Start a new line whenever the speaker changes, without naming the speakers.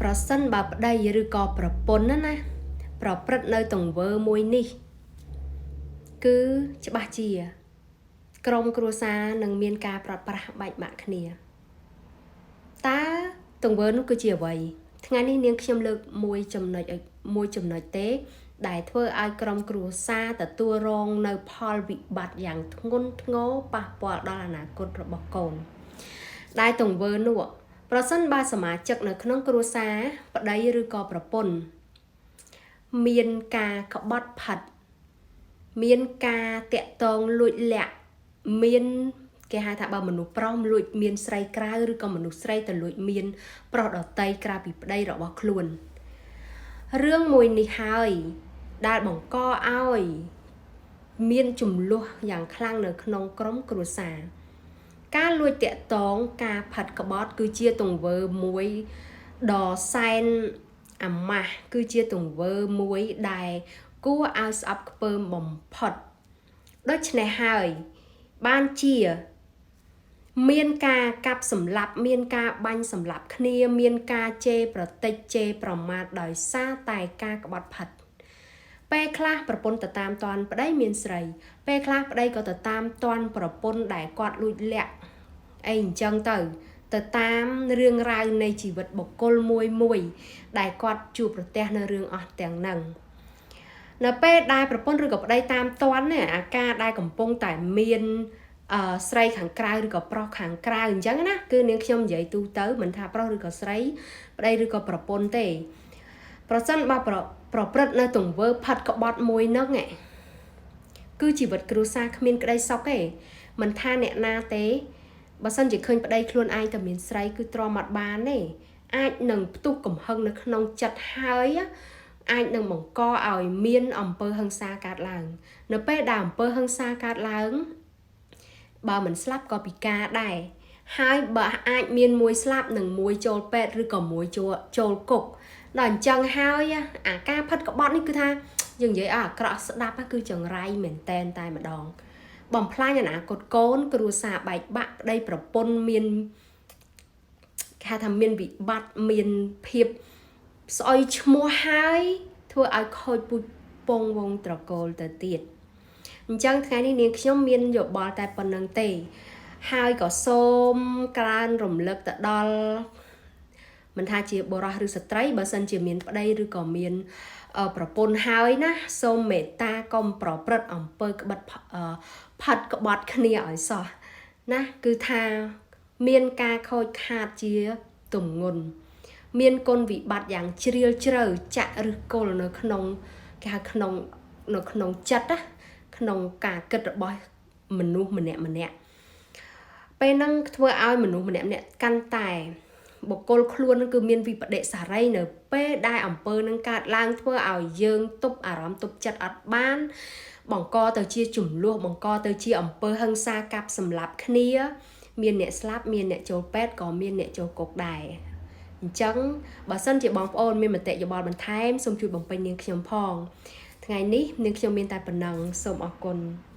ប្រសិនបើប្តីឬក៏ប្រពន្ធណាណាប្រព្រឹត្តនៅទង្វើមួយនេះ គឺច្បាស់ជា ក្រុមគ្រួសារនឹងមានការប្រត់ប្រាស់បែកបាក់គ្នាតើទង្វើនោះគឺជាអ្វីថ្ងៃនេះនាងខ្ញុំលើកមួយចំណុចឲ្យមួយចំណុចទេ ដែលធ្វើឲ្យក្រុមគ្រួសារទទួលរងនៅផលវិបត្តិយ៉ាងធ្ងន់ធ្ងរប៉ះពាល់ដល់អនាគតរបស់កូន ដែលទង្វើនោះប្រសិនបើសមាជិកនៅក្នុងគ្រួសារប្តីឬក៏ប្រពន្ធមានការក្បត់ផិត មានការតាក់ទងលួចលាក់មានគេហៅថាបើមនុស្សប្រុសលួចមានស្រីក្រៅឬក៏មនុស្សស្រីទៅលួចមានប្រុសដតីក្រៅពីប្តីរបស់ខ្លួនរឿងមួយនេះហើយដែលបង្កឲ្យមានចំនួនយ៉ាងខ្លាំងនៅក្នុងក្រុមគ្រួសារការលួចតាក់ទងការផាត់ក្បត់គឺជាទង្វើមួយដ៏សែនអាម៉ាស់គឺជាទង្វើមួយដែលគួរឲ្យស្អប់ខ្ពើមបំផុតដូច្នេះហើយបានជាមានការកាប់សម្លាប់មានការបាញ់សម្លាប់គ្នាមានការជេរប្រតិចជេរប្រមាថដោយសារតែការក្បត់ផិតពេលខ្លះប្រពន្ធទៅតាមតន់ប្តីមានស្រីពេលខ្លះប្តីក៏ទៅតាមតន់ប្រពន្ធដែលគាត់លួចលាក់អីអញ្ចឹងទៅទៅតាមរឿងរ៉ាវនៃជីវិតបុគ្គលមួយមួយដែលគាត់ជួបប្រទះនៅរឿងអស់ទាំងហ្នឹងនៅពេលដែលប្រពន្ធឬក៏ប្តីតាមតន់នេះអាការដែលកំពុងតែមានស្រីខាងក្រៅឬក៏ប្រុសខាងក្រៅអញ្ចឹងណាគឺនាងខ្ញុំនិយាយទូទៅមិនថាប្រុសឬក៏ស្រីប្តីឬក៏ប្រពន្ធទេប្រសិនបើប្រព្រឹត្តនៅទង្វើផាត់ក្បត់មួយហ្នឹងគឺជីវិតគ្រួសារគ្មានក្តីសុខទេមិនថាអ្នកណាទេបើសិនជាឃើញប្តីខ្លួនឯងតែមានស្រីគឺទ្រាំអត់បានទេអាចនឹងផ្ទុះកំហឹងនៅក្នុងចិត្តហើយអាចនឹងបង្កឲ្យមានអំពើហិង្សាកើតឡើងនៅពេលដែលអំពើហិង្សាកើតឡើងបើមិនស្លាប់ក៏ពិការដែរហើយបើអាចមានមួយស្លាប់និងមួយចូលពេទ្យឬក៏មួយចូលគុកដល់អញ្ចឹងហើយអាការផិតក្បត់នេះគឺថាយើងនិយាយឲ្យអាក្រក់ស្ដាប់គឺចង្រៃមែនតែនតែម្ដងបំផ្លាញអនាគតកូនគ្រួសារបែកបាក់ប្តីប្រពន្ធមានគេហៅថាមានវិបត្តិមានភាពស្អុយឈ្មោះហើយធ្វើឲ្យខូចពូជពងវងត្រកូលទៅទៀតអញ្ចឹងថ្ងៃនេះនាងខ្ញុំមានយោបល់តែប៉ុណ្្នឹងទេហើយក៏សូមក្រើនរំលឹកទៅដល់មិនថាជាបុរសឬស្ត្រីបើសិនជាមានប្តីឬក៏មានប្រពន្ធហើយណាសូមមេត្តាកុំប្រព្រឹត្តអំពើក្បត់ផាត់ក្បត់គ្នាឲ្យសោះណាគឺថាមានការខូចខាតជាទម្ងន់មានគុណវិបត្តិយ៉ាងជ្រាលជ្រៅចាក់ឫសគល់នៅក្នុងគេហៅក្នុងនៅក្នុងចិត្តណាក្នុងការគិតរបស់មនុស្សម្នាក់ម្នាក់ពេលហ្នឹងធ្វើឲ្យមនុស្សម្នាក់ម្នាក់កាន់តែបុគ្គលខ្លួននឹងគឺមានវិបដិសារីនៅពេលដែលអំពើនឹងកើតឡើងធ្វើឲ្យយើងទប់អារម្មណ៍ទប់ចិត្តអត់បានបង្កទៅជាចំនួនបង្កទៅជាអំពើហិង្សាកាប់សម្លាប់គ្នាមានអ្នកស្លាប់មានអ្នកចូលពេទ្យក៏មានអ្នកចូលគុកដែរអញ្ចឹងបើសិនជាបងប្អូនមានមតិយោបល់បន្ថែមសូមជួយបំពេញនាងខ្ញុំផងថ្ងៃនេះនាងខ្ញុំមានតែប៉ុណ្ណឹងសូមអរគុណ។